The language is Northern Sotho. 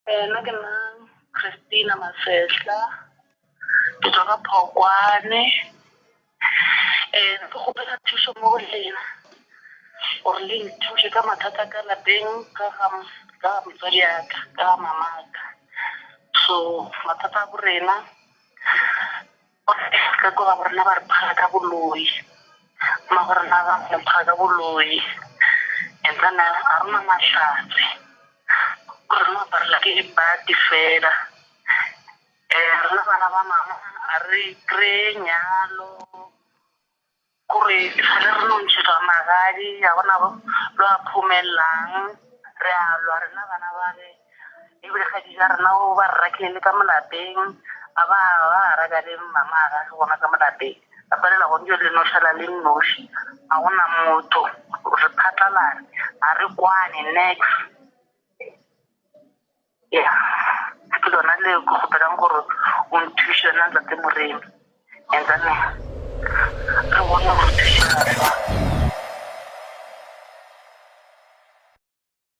Nna ke nna Christina Masehla, ke tšwa ka Phokwane. Ke kgopela thušo mo go lena gore le nthuše ka mathata a ka lapeng ka ga ka ga motswadi wa ka, ka ga mamaka. So mathata a bo rena ka kwa gabo rena ba re phara ka boloi, mmago rena ba re phara ka boloi and then ga re na mahlatse. Gore re no aparela ke dibati fela. Rena bana ba mama ga re kry-e nyalo, kore e sale re no ntšhetšwa magadi ga gona lo a phomellang. Re a lwa rena bana bale ebile kgaetšedi ya rena o ba re rakile le ka mo lapeng, a ba ba raka le mama a gage gona ka mo lapeng. Ba palela go le no šala le nnoši, ga gona motho, re phatlalane, ga re kwane niks. Ya, ke lona le ke kgopelang gore o nthuše wena Ntate Moremi, and then re bone gore thušega jwang.